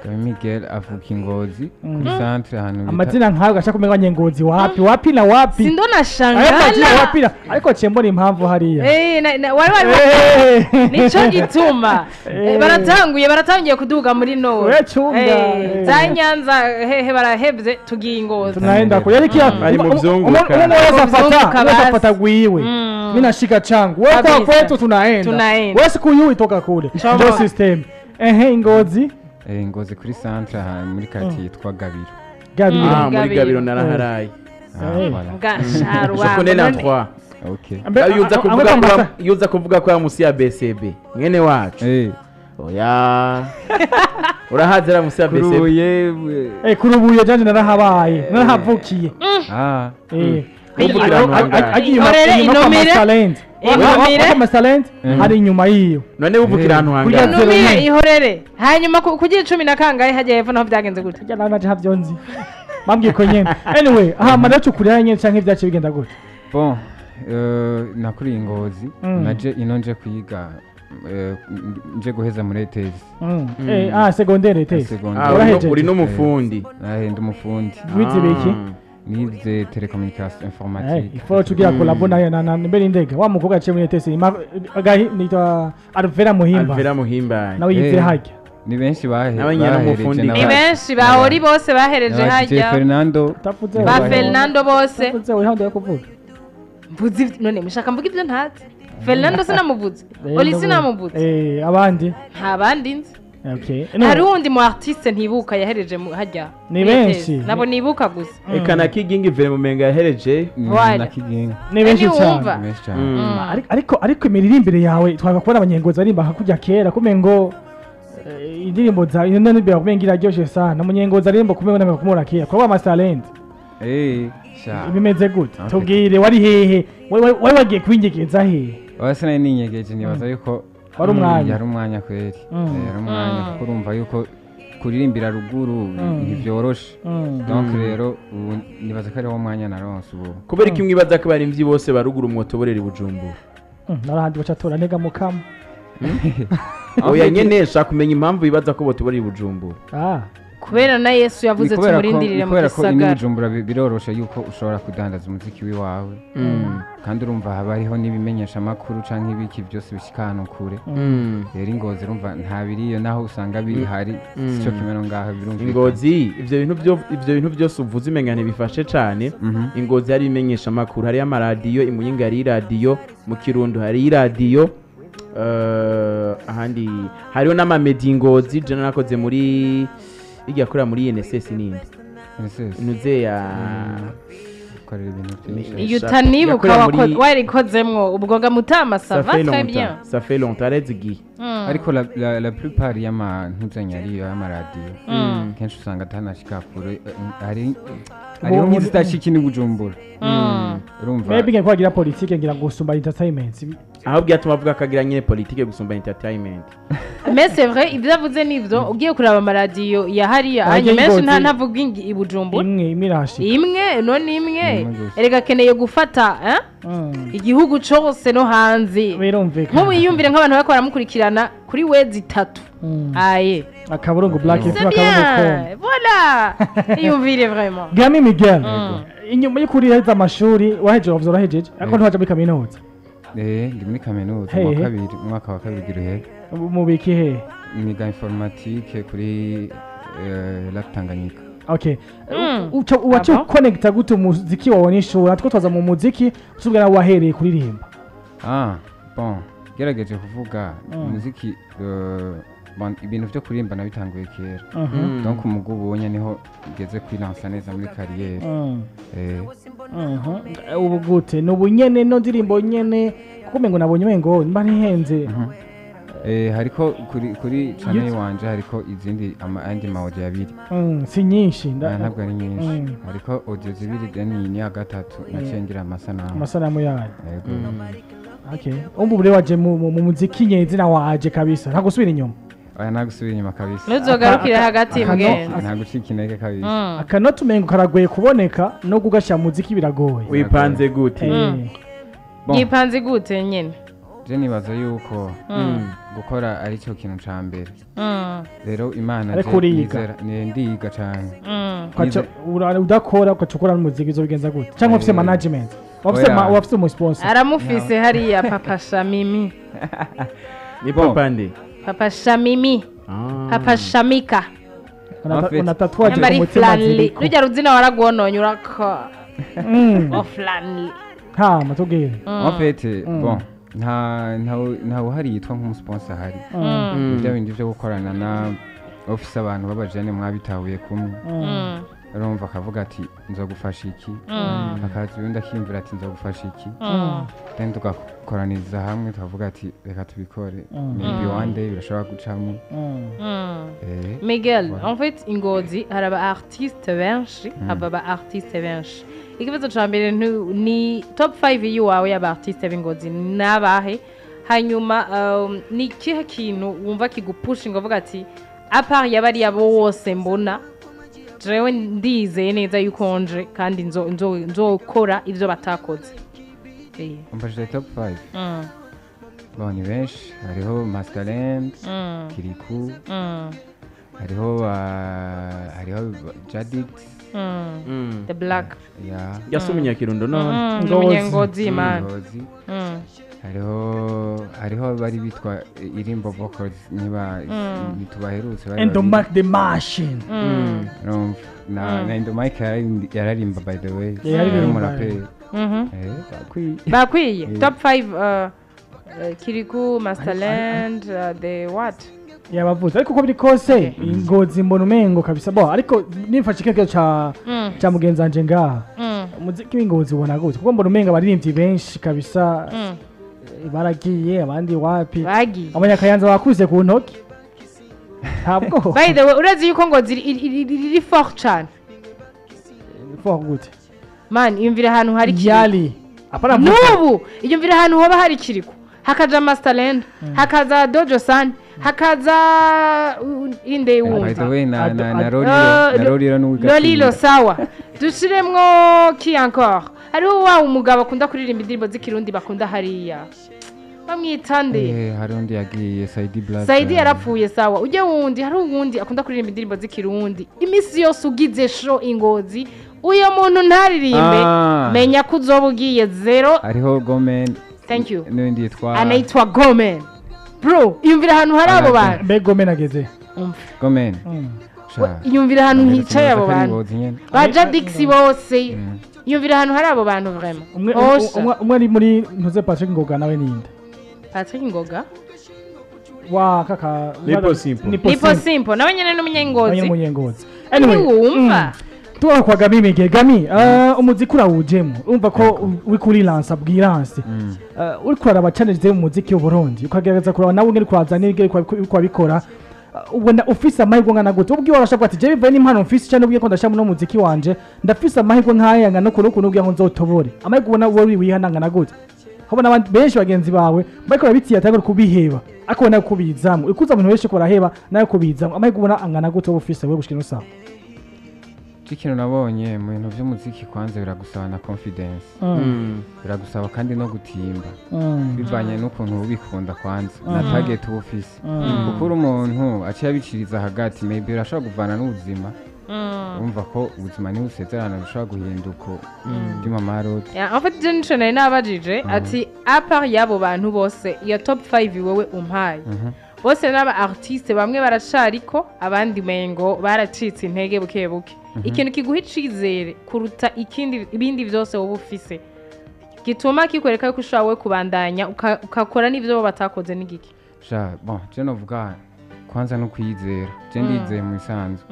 Gami Miguel avuka Ingozi kuri centre ahantu bita Amazina nkayo gashaka kumenya Nyengozi wapi wapi na wapi. Sindo Ayo nashangana. Mazina wapi na ariko cembona impamvu hariya. Wari wari nico gituma baratanguye kuduga muri nord. We chunga, Za Nyanza hehe barahevye, tugiye Ingozi. Tunaenda kule yani kia Bari mu vyunguka. Umwe wese afata Vyunguka wese basi. afata gwiwe. Mimi nashika changu wewe kwa Kabisa. kwetu tunaenda. Tunaenda. Wewe siku yui toka kule. Choma. Ndio system. Ehe, Ingozi. Ingozi kuri centre ahantu muri quartier yitwa Gabiro. Gabiro. Ah, muri Gabiro. Gabiro naraharaye. Ah, voilà. Gasharu. Je connais l'endroit. Okay. Iyo uza kuvuga ko musi ya BCB mwene wacu. Oya, urahazi era musi ya BCB. Kurubuye. Kurubuye janje narahabaye, narahavukiye. Ah. Uvukira ahantu hangahe? Agiye Ihorere, inyuma kwa inomire. Masterland. Inomire. Kwa Masterland hari inyuma yiyo. None wuvukira ahantu Kurya hangahe? zero Numire nyene. ihorere. Hanyuma kugira 10 na kangahe hajya hepfo naho byagenze gute? Harya nawe naje havyo nzi. Bambwiye ko nyene. Anyway, aha rero cukurira nyene canke vyaciye bigenda gute? Bon, nakuriye Ingozi. Naje ino nje kwiga, nje guheza muri ETS. Ah, secondaire ETS. Secondaire. Ah, Urahejeje? uri n'umufundi? Nahenda umufundi. Wize biki? Nize télécommunication, informatique. Il faut tugira collabo na mbere indege wa mukobwa aciye muri ETS agahi nitwa Alvera Muhimba. Alvera Muhimba. Nawe yize harya. Ni benshi bahe Nawe nyene bahereje n'umufundi. Ni benshi bahori bose bahereje n'aba DJ hajya. Fernando. Utavuze Ba wewe. Fernando bose. Utavuze wewe handi kuvuga. Mvuze none mushaka mvuga ibyo ntazi? Fernando sinamuvuze, Oli sinamuvuze. Abandi. Nta bandi nzi. Okay. Hari uwundi mu artiste ntibuka yahereje hajya Ni muri benshi. ETS. Nabo nibuka gusa. Eka na Kigingi vere mumenga yahereje. Voilà. Na Kigingi. Ni benshi Ni cyane. wumva. Ni benshi cyane. Ariko imiririmbire yawe twaba kubona abanyengozi barimba nka kurya kera kumengo indirimbo za ino nibyo kumenga iraryoshe sana umunyengozi aririmba kumengo namwe kumura kera kwa Masterland. Sha. Bimeze gute? Okay. Tubwire, wari hehe? Wari wagiye kwinyegereza hehe? Oya, sinari ninyegeje, nibaza yuko Wari umwanya. Yari umwanya kweri. Yari umwanya kuko urumva yuko kuririmbira ruguru ntivyoroshe. Donc rero ubu nibaza ko ariwo mwanya naronse ubu. Kubera iki mwibaza ko abarimvyi bose baruguru mwotoborera i Bujumbura? Narahandi baca tora ntega mukama. Oya nyene, shaka kumenya impamvu bibaza ko botoborera i Bujumbura. Ah. Kubera na Yesu yavuze Ni kubera ko- tumurindirire ni mu kubera ko ino gisagara. Bujumbura biroroshe yuko ushobora kudandaza umuziki w'iwawe, kandi urumva haba hariho n'ibimenyesha amakuru canke ibiki byose bishika ahantu kure. Rero Ingozi urumva nta biriyo, naho usanga bihari sico kimwe no ngaho, birumvikana. Ingozi ivyo bintu byose uvuze umenga ntibifashe cane. Ingozi hari ibimenyesha amakuru, hari amaradiyo, imuyinga hari iradiyo, mu Kirundo hari iradiyo, ahandi hariho n'amamedi. Ingozi je narakoze muri irya korera muri INSS n'indi NSS. nuze ya Korera ibintu byinshi. Iyo utanibuka Yakorera muri- warikozemwo ubwo ga mutama, Ça ça va fait très bien. longtemps, ça fait longtemps, aretse igihe. Ariko la plupart y'amantuzanya ariyo y'amaradiyo kenshi usanga atanashika kure. Hariho nk'izitashika ini Bujumbura, urumva. Maybe ngiye kwagira politique ngira ngo gusumba entertainment. Ahubwo yatuma avuga ko agira nyine politike gusumba entertainment. Mais c'est vrai, ibyo avuze nivyo. Ugiye kuraba amaradiyo ya hariya Ajya hanyuma menshi nta Ingozi. ntavuga i Bujumbura. Imwe imwe irahashika. Imwe none imwe. Imwe gusa. Erega akeneye gufata igihugu cose no hanze. Birumvikana. Nk'ubu yiyumvire nk'abantu bariko baramukurikirana kuri wezi itatu aye. Akaburungu Black C'est FM akaburungu com. bien, voilà, iyumvire vraiment. Gami Miguel, inyuma yo kuriheza amashuri wahejeje, wavuze urahejeje, ariko Yego. ntiwaja muri kaminuza? Ndi muri kaminuza mu wa Hehe. kabiri, mu mwaka wa kabiri giruhe. Mubiki hehe? Niga informatique kuri Lac Tanganyika. Okay. Uca uwaca Ah bon? uconnecta gute umuziki wawe n'ishuri? Natwo twaza mu muziki usubira nawe wahereye kuririmba. Ah bon, gerageje kuvuga umuziki, bon, ibintu vyo kuririmba nabitanguye kera. Donc umugu ubonye niho ngeze kwilansa neza muri carrière. Ubu gute ni ubu nyene no ndirimbo nyene, kuko umengo nabonye umengo mba ntihenze. Hariko kuri channel wanje hariko izindi andi ma audio abiri. Si nyinshi Ah, ntabwo ari nyinshi. Hariko audio zibiri, then iyi ni ya gatatu naciye ngira amasanamu. Amasanamu yayo. Yego. Okay, umva ubu rero waje mu muziki nyezina, waje kabisa, nta gusubira inyuma. Oya, nta gusubira inyuma kabisa. Ntuzogarukire hagati mugenda. Nta gucika intege kabisa. Akanota umengo karagoye kuboneka, no kugashyira mu muziki biragoye. Wipanze gute? Bon, Yipanze gute nyene? je nibaza yuko gukora ari cyo kintu ca mbere. Rero Imana Ariko je uriga. Ndiga cane. Udakora ugaca ukora n'umuziki, uzobigenza gute? Cyangwa ufise management, wafise Oya. Wafise umu sponsor? Aramufise hariya, Papa Shamimi. Ni Bon. papa nde? Papa Shamimi. Ah. Papa Shamika. En fait- Una tatouage Nyamba ku ari mutima Flanley. ziriko. Rujya ruzina waragwononye urako o Flanley. Hama tubwire. En fait, bon, nta uhari yitwa nk'umusponsor ahari. Ibyo bindi byo gukorana na office, abantu b'abajene mwabitahuye kumwe, urumva akavuga ati nzogufasha iki, akaza ubundi akiyumvira ati nzogufasha iki, then tugakoraniriza hamwe tukavuga ati reka tubikore, maybe one day birashobora gucamo. Miguel, Voilà. en fait, Ingozi hari aba artiste benshi, haba aba artiste benshi. Ikibazo ca mbere ni top 5 yiwawe y'aba artiste b'Ingozi nabahe? Hanyuma ni ikihe kintu wumva kigupushinga uvuga ati à part y'abariya bose mbona, jewe ndizeye neza yuko nje kandi nzokora ivyo batakoze? Umbajije top 5? Mm. Bon, ni benshi, hariho Masterland, Kiriku, hariho Jadix. The Black. Ya. Yase umunyakirundo none. Ngozi. Umunyengozi man. Ngozi. Hariho bari bitwa Irimbo Vocals, niba ntitubaherutse bari Endo babiri. Mark the Machine. Urumva, na Endo Mike yararimba by the way. Yeah, yaririmba. Yari umuraperi. Bakwiye. Bakwiye. Top 5, Kiriku, Masterland, the what? Yabavuze, ariko uko biri kose Ingozi mbona umengo kabisa bo, ariko nifashe ikibazo ca mugenzi wanje ngaha, umuziki w'Ingozi ubona gute? Kuko mbona umengo abaririmbyi benshi kabisa baragiye, abandi wapi. Bagiye. Abanyakayanza bakuze ku ntoki, ntabwo. By the way, urazi yuko Ngozi iri fort cane? Fort gute? Man, iyumvira ahantu hari Kiriku. Yali apana mvuga. N'ubu iyumvira ahantu hoba hari Kiriku, hakaja Masterland, hakaza Dojo San, hakaza inde By wundi? the way, na Lolilo, na Lolilo n'uwiga. Lolilo, sawa. Dushiremwo ki encore? Hariho wa umugabo akunda kuririmba indirimbo z'ikirundi bakunda hariya, bamwita nde? Hari undi yagiye, Saidi Black. Saidi yarapfuye, sawa. Ujye wundi, hari uwundi akunda kuririmba indirimbo z'ikirundi iminsi yose. Ugize show Ingozi uyo muntu ntaririmbe, Ah. menya ko uzoba ugiye zero. Hariho Gomen. Thank you. N'undi yitwa Anaitwa Gomen. Bro, iyumvira ahantu hari abo bantu. Mbe Gomen ageze? Umva. Gomen. Sha. Iyumvira ahantu hicaye abo bantu Ngozi nyene. ba Jadix bose. Iyumvira ahantu hari abo bantu vraiment. Umwe Osha. umwe ari muri ntuze, Patrick Ngoga nawe ninde? Patrick Ngoga. Wa kaka. Nipo Simple. Nipo Nipo Simple. Simple nawe nyene n'umunyengozi. Umunyengozi. Anyway, Ntiwumva. Tuba kwa Gami Mige Gami, umuziki urawujemo, urumva ko uri kuri lance bw'iranse, uri kuraraba challenge mu muziki w'u Burundi, ukagerageza kuraba nawe ngene kwaza n'ibyo uriko wabikora, ubona ufise amahirwe ngana gute? Ubwiwe warashaka ati je bivaye n'impano mfise cyane, ubwiye ko ndashaka no muziki wanje, ndafise amahirwe nk'aya ngana ukuntu ukuntu, ubwiye ngo nzotobore amahirwe, ubona wowe wihana ngana gute? Habona abandi benshi bagenzi bawe bariko barabitiye atari kubiheba, ariko ubona kubizamo ikuza abantu benshi ko baraheba, nawe kubizamo, amahirwe ubona angana gute wowe ufise wewe gushika ino saha? Ikintu nabonye mu bintu by'umuziki, kwanza biragusaba na confidence, biragusaba kandi no gutimba, bivanye n'ukuntu ubikunda kwanza na target uba ufise, kuko uri umuntu aciye abiciriza hagati, maybe urashobora kuvana n'ubuzima, urumva ko ubuzima ntibusezerana, bushobora guhinduka by'amamaroti. Yeah, en fait je nico nari nabajije ati à part y'abo bantu bose, iyo top 5 wewe umpaye, bose n'aba artiste, bamwe baracariko, abandi mengo baracitse intege buke buke. Ikintu kiguha icizere kuruta ikindi, ibindi byose wowe ufise, gituma kikwereka yuko ushobora wowe kubandanya ukakora n'ivyo bo batakoze, n'igiki? Sha, bon, je novuga kwanza no kwizera, je ndizeye mu bisanzwe,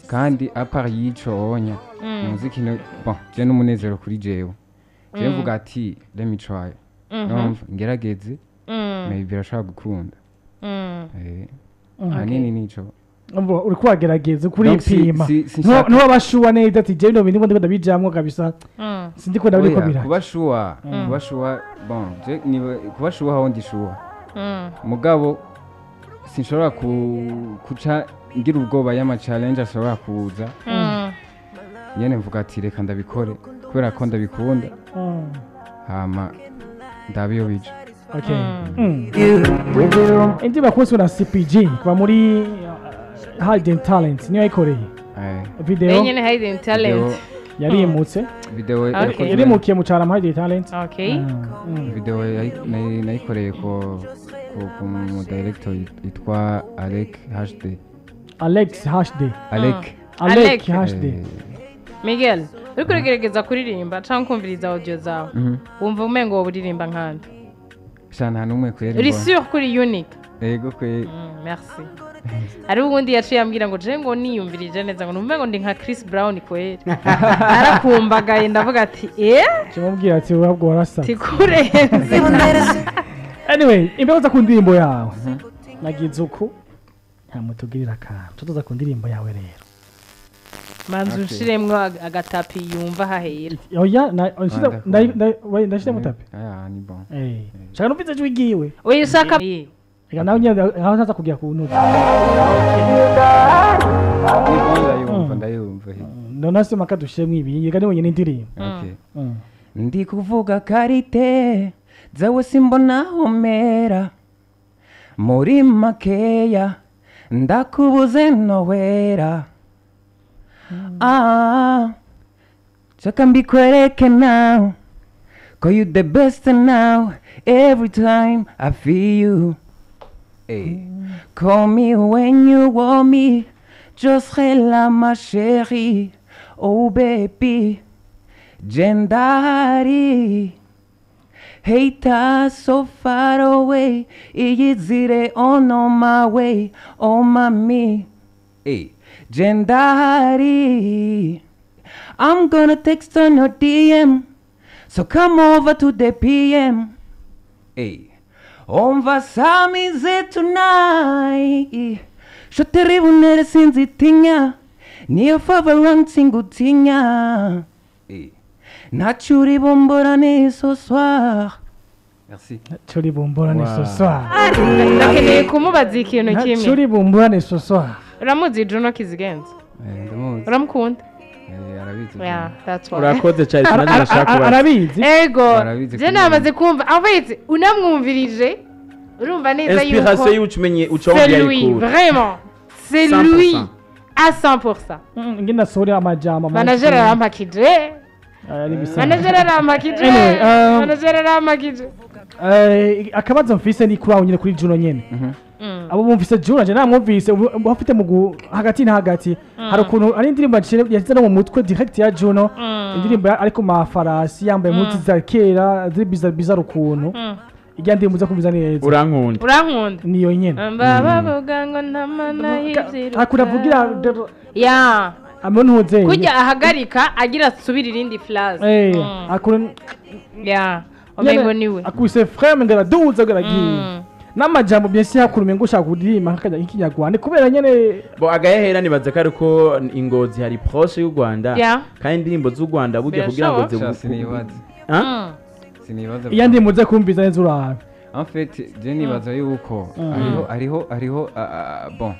kandi à part y'ico onya umuziki no, bon, je n'umunezero kuri jewe, je mvuga ati let me try, numva ngerageze, maybe birashobora gukunda. Ahanini nico. Umva, uriko uragerageza Donc, kuripima, sinshaka- ntiwabashuwa neza ati jewe bino bintu ndiko ndabijamwo kabisa, sindiko ndabiriko Oya, bira. Kuba sure, kuba sure, bon, je niba kuba sure aho ndi sure, mugabo sinshobora kuca ngira ubwoba y'ama challenge ashobora kuza. Nyene mvuga ati reka ndabikore kubera ko ndabikunda, hama ndabe iyo bija. Okay. Indirimbo yakozwe na CPG kuva muri Hidden Talent niyo yayikoreye. Video nyene Hidden Talent yarimutse. Video yarimukiye mu Carama Hidden Talent. Okay. Video nayikoreye ku mu director yitwa Alec HD. Alex HD. Alec HD. Miguel, uriko uragerageza kuririmba canke kumviriza audio zawe. Wumva umengo wo uririmba nkande. Shana numwe kweri. Uri sûr kuri unique. Yego kwe. Merci. Ari ubundi yaciye ambwira ngo je ngo niyumvirije neza ngo numve ngo ndi nka Chris Brown kweri. Arakumbagaye ndavuga ati Kimubwira ati urabwo warasa. Tikurenze. Anyway, imbere ku ndirimbo yawe. Nagize uku nta mutugirira akantu. Tuzoza ku ndirimbo yawe rero. Manzu nshiremwo agatapi yumva hahera. Oya, ndashira mutapi. Ah, ni bon. Shaka numvise ijwi ryiwe. Oya shaka. Reka nawe nyine aho ntaza kugira ku ntugu. Ndayumva. None se maka dushiremwo ibi, reka ni wenyine indirimbo. Okay. Ndi kuvuga karite zawe simbona homera muri makeya ndakubuze nowera. Chaka mbikwereke now, cause you the best now. Every time I feel you. Hey. Call me when you want me, je serai là ma chérie. Oh baby, Jendari. Hater so far away, iyizire on my way, oh mami. Hey. Jendari, I'm gonna text on your DM, so come over to the PM. Hey, on va s'amuser tonight. Je te ribonere sinzitinya, niyo favorite singutinya. Hey, nachuri bomborane ce soir. Merci. Nachuri bomborane ce soir. Ndakeneye kumubaza ikintu kimwe. Nachuri bomborane ce soir. Uramuzi Juno Kizigenza? Uramukunda? Arabizi. Yeah, that's why. Urakoze cyane nanjye nashaka kubaza. Arabizi? Ego. Je namaze kumva. En fait, unamwumvirije urumva neza yuko inspiration y'ucumenye ucongeye C'est lui, vraiment. C'est lui à 100%. Ngina sori amajambo. Manager arampakije. Manager arampakije. Manager arampakije. Akabazo mfise ni kuri aho nyine kuri Juno nyene. Abo bumvise Juno je namwumvise bafite mu hagati na hagati hari ukuntu ari indirimbo yashyize no mu mutwe direct ya Juno, indirimbo ariko mafarasi yambaye impuzu za kera ziri bizarre ukuntu ijya ndirimbo uza kumviza neza. Urankunda niyo nyene babavuga ngo ntamana y'ivyiruka akuravugira ya amuntu kujya ahagarika agira asubira irindi phrase akura ya omengo niwe akuse frame ngara duza garagiye n'amajambo byinshi hakurume ngo ushaka kuririmba nk'akajya nk'ikinyarwanda kubera nyene bo agahera nibaza ko ariko Ingozi hari proche y'u Rwanda kandi indirimbo z'u Rwanda burya kugira ngo sinibaza iya ndirimbo ze kumviza neza urabe. En fait je nibaza yuko hariho bon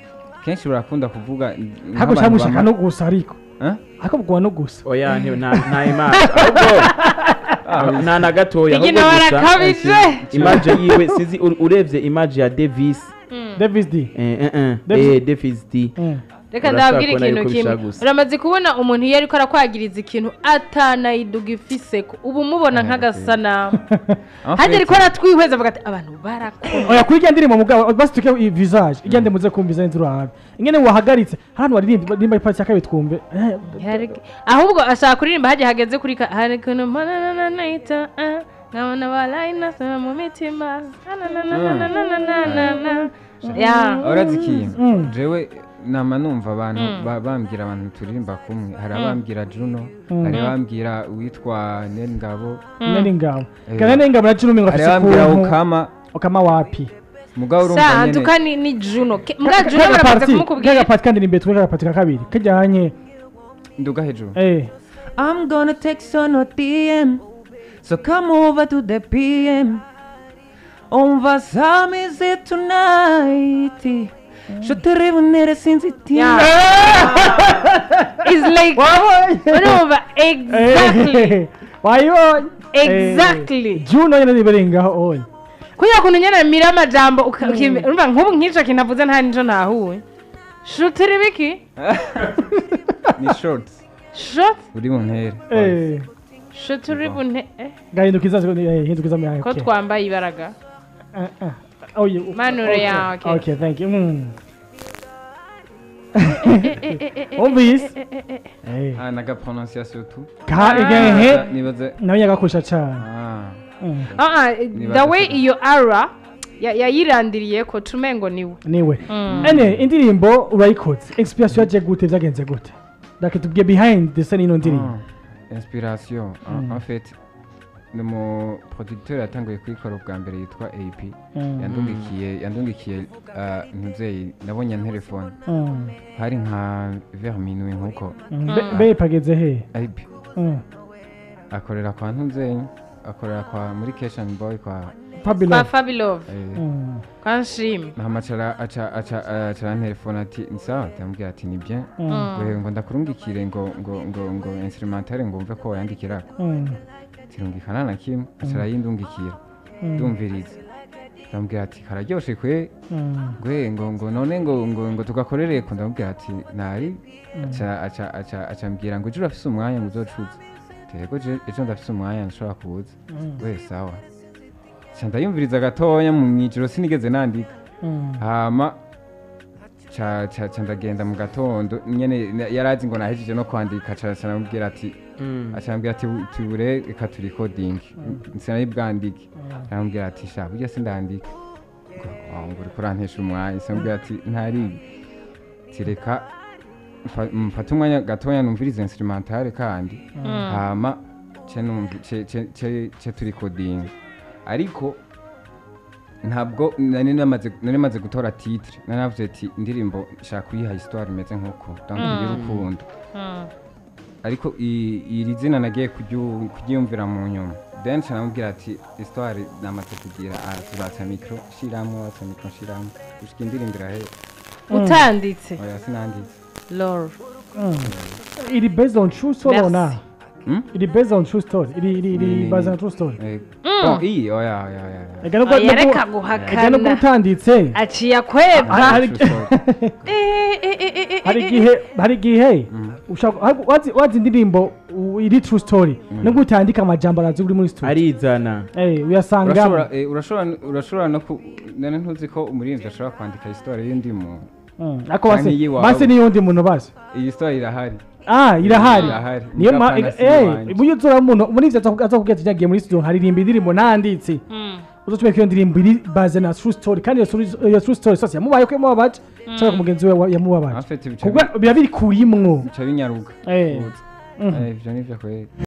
kenshi urakunda kuvuga hako shamushaka no gusa ariko hako bugwa no gusa oya nta image ahubwo nta na gatoya ahubwo gusa image yiwe sizi urebye image ya Davis D Davis D. Reka ndabwira ikintu kimwe. Uramaze kubona umuntu iyo ariko arakwagiriza ikintu atanayiduga ifise ko ubu mubona nk'agasanamu. Hadi ariko aratwihweza avuga ati abantu barakunda. Oya kuri irya ndirimbo mugabo basi tuke visage irya ndirimbo muze kumviza neza urabe. Ingene wahagaritse hano waririmba nimba ipati ya kabiri twumve. Ahubwo ashaka kuririmba haje hageze kuri hari kuntu manananaita nkabona baraina mu mitima. Ya. Urazi ikintu jewe nama numva abantu bambwira abantu turirimba kumwe, hari abambwira Juno, hari abambwira uwitwa Nengabo. Nengabo. Kana Nengabo na Juno mingo hari abambwira Okama. Okama wapi? Mugabo urumva nyene. Sa antuka ni Juno. Muga Juno baramaze kumukubwira. Kaga party kandi ni mbetwe kaga party kabiri. Kajyanye nduga hejuru. I'm gonna text on a DM. So come over to the PM. On va s'amuser tonight. Je te revenir sinzitinya. It's like urumva exactly. Wayibonye. Exactly. Juno nyene niberengaho oye. Kuya kuntu nyene mira amajambo urumva nk'ubu nk'ico kintu avuze nta nico ntahuye. Shutiri biki? Ni short. Short? Uri mu ntere. Shutiri bunte. Gahindukiza hindukiza mya. Ko twambaye ibaraga. Oh, you. Manure ya, okay. Okay, thank you. Umvise? Ah, naga prononciation tu. Ka egehe. Nibaze. Nawe yagakusha cyane. The way iyo ara yayirandiriye ko tumengo niwe. Niwe. Ene indirimbo urayikoze. Inspiration yaje gute byagenze gute? Ndakitubwiye behind the scene ino ndirimbo. Inspiration en fait numu producteur yatanguye kuyikora ubwa mbere yitwa AP. Yandungikiye ntuzeyi nabonye telefone. Hari nka vers minuit nkuko. Be pageze he? AP. Akorera kwa ntuzeyi, akorera kwa muri Cash and Boy kwa Fabilove. Kwa Nshim. Hamacara aca telefone ati nsawa ndamubwira ati ni bien. Ngo ndakurungikire ngo ngo ngo ngo instrumentale ngo mve ko wayandikirako. Tirungikana na kimwe acara yindungikira ndumviriza ndamubwira ati kararyoshe kwe gwe ngo ngo none ngo ngo ngo tugakorere ko ndamubwira ati nari aca acambwira ngo ejo urafise umwanya ngo uzocuze yego ejo ndafise umwanya nshobora kuza we sawa ca ndayumviriza gatonya mu mwijoro sinigeze nandika hama ca ndagenda mu gatondo nyene yarazi ngo nahejeje no kwandika ca namubwira ati acambwira ati tubure reka turi coding sinayibwandike arambwira ati sha burya sindandika ngo uriko urantesha umwanya sambwira ati ntari tireka mfata umwanya gatoya numvirize instrumentale kandi hama ce turi coding ariko ntabwo nari maze gutora titre naravuze ati indirimbo nshaka kuyiha histoire imeze nkuko donc y'urukundo ariko iri zina nagiye kuryumvira mu nyuma then namubwira ati histoire namaze kugira turatsa micro shiramo atsa micro shiramo gushika indirimbo irahe utanditse oya sinanditse love Iri based on true story or not? Iri based on true story. Iri based on true story. Bon, iyi oya oya oya. Yareka guhakana. Ega utanditse. Aciye kweba. Hari gihe ushaka wazi indirimbo iri true story. Nubwo utandika amajambo arazi uri muri story. Arizana. Uyasanga. Urashobora no none ntuzi ko umuririmbyi ashobora kwandika histoire y'undi muntu. Ako basi ni yundi muntu basi. Iyi story irahari. Irahari. Niyo ma buyo zora umuntu muri ivyo azakubwira ati yagiye muri studio haririmba indirimbo nanditse. Uzotume ko indirimbo iri base na true story kandi iyo true story sose yamubaye ko yamubabaje cyangwa mugenzi we yamubabaje. Kuko biba biri kurimwo. Bica binyaruka. Ivyo nivyo kweli.